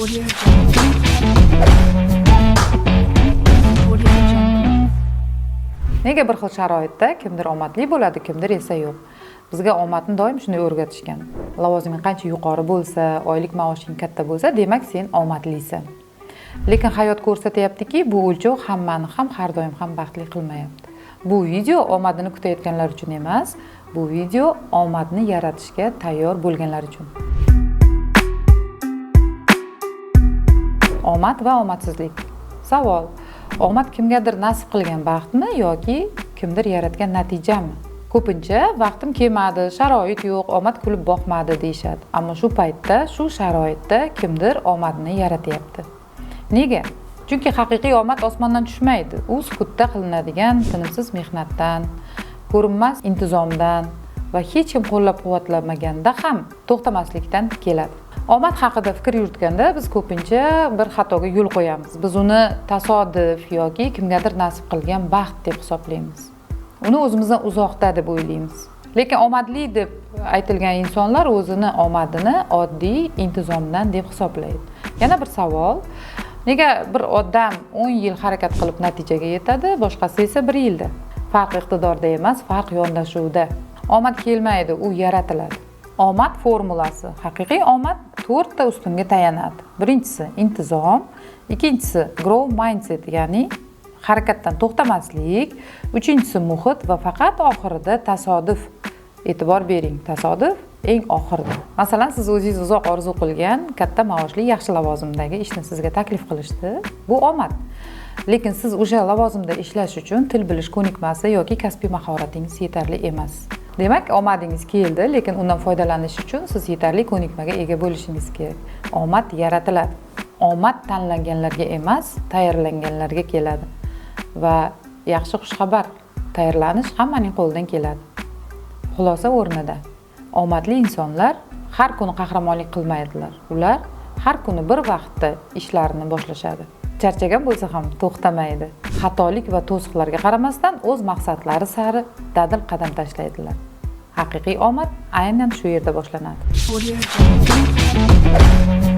Audio Jungle. Audio Jungle. Nega bir xil sharoitda kimdir omadli bo'ladi, kimdir esa yo'q? Bizga omadni doim shunday o'rgatishgan: lavoziming qancha yuqori bo'lsa, oylik maoshing katta bo'lsa, demak, sen omadlisan. Lekin hayot ko'rsatyaptiki, bu o'lchov hammani ham har doim ham baxtli qilmayapti. Bu video omadini kutayotganlar uchun emas, bu video omadni yaratishga tayyor bo'lganlar uchun. Omad va omadsizlik. Savol: omad kimgadir nasib qilgan baxtmi yoki kimdir yaratgan natijami? Ko'pincha vaqtim kelmadi, sharoit yo'q, omad kulib boqmadi deyishadi. Ammo shu paytda, shu sharoitda kimdir omadni yaratyapti. Nega? Chunki haqiqiy omad osmondan tushmaydi. U sukutda qilinadigan tinimsiz mehnatdan, ko'rinmas intizomdan va hech kim qo'llab-quvvatlamaganda ham to'xtamaslikdan keladi. Omad haqida fikr yuritganda biz ko'pincha bir xatoga yo'l qo'yamiz. Biz uni tasodif yoki kimgadir nasib qilgan baxt deb hisoblaymiz. Uni o'zimizdan uzoqda deb o'ylaymiz. Lekin omadli deb aytilgan insonlar o'zini omadini oddiy intizomdan deb hisoblaydi. Yana bir savol: nega bir odam 10 yil harakat qilib natijaga yetadi, boshqasi esa 1 yilda? Farq iqtidorda emas, farq yondashuvda. Omad kelmaydi, u yaratiladi. Omad formulasi. Haqiqiy omad 4 ta ustunga tayanadi. Birinchisi intizom, ikkinchisi grow mindset, ya'ni harakatdan to'xtamaslik, uchinchisi muhit va faqat oxirida tasodif. E'tibor bering, tasodif eng oxirida. Masalan, siz o'zingiz uzoq orzu qilgan katta maoshli yaxshi lavozimdagi ishni sizga taklif qilishdi. Bu omad. Lekin siz o'sha lavozimda ishlash uchun til bilish ko'nikmasi yoki kasbiy mahoratingiz yetarli emas. Demak, omadingiz keldi, lekin undan foydalanish uchun siz yetarli ko'nikmaga ega bo'lishingiz kerak. Omad yaratiladi. Omad tanlanganlarga emas, tayyorlanganlarga keladi. Va yaxshi xushxabar, tayyorlanish hammaning qo'lidan keladi. Xulosa o'rnida: omadli insonlar har kuni qahramonlik qilmaydilar. Ular har kuni bir vaqtda ishlarini boshlashadi. Charchagan bo'lsa ham to'xtamaydi. Xatolik va to'siqlarga qaramasdan o'z maqsadlari sari dadil qadam tashlaydilar. Haqiqiy omad aynan shu yerda boshlanadi. Audio Jungle.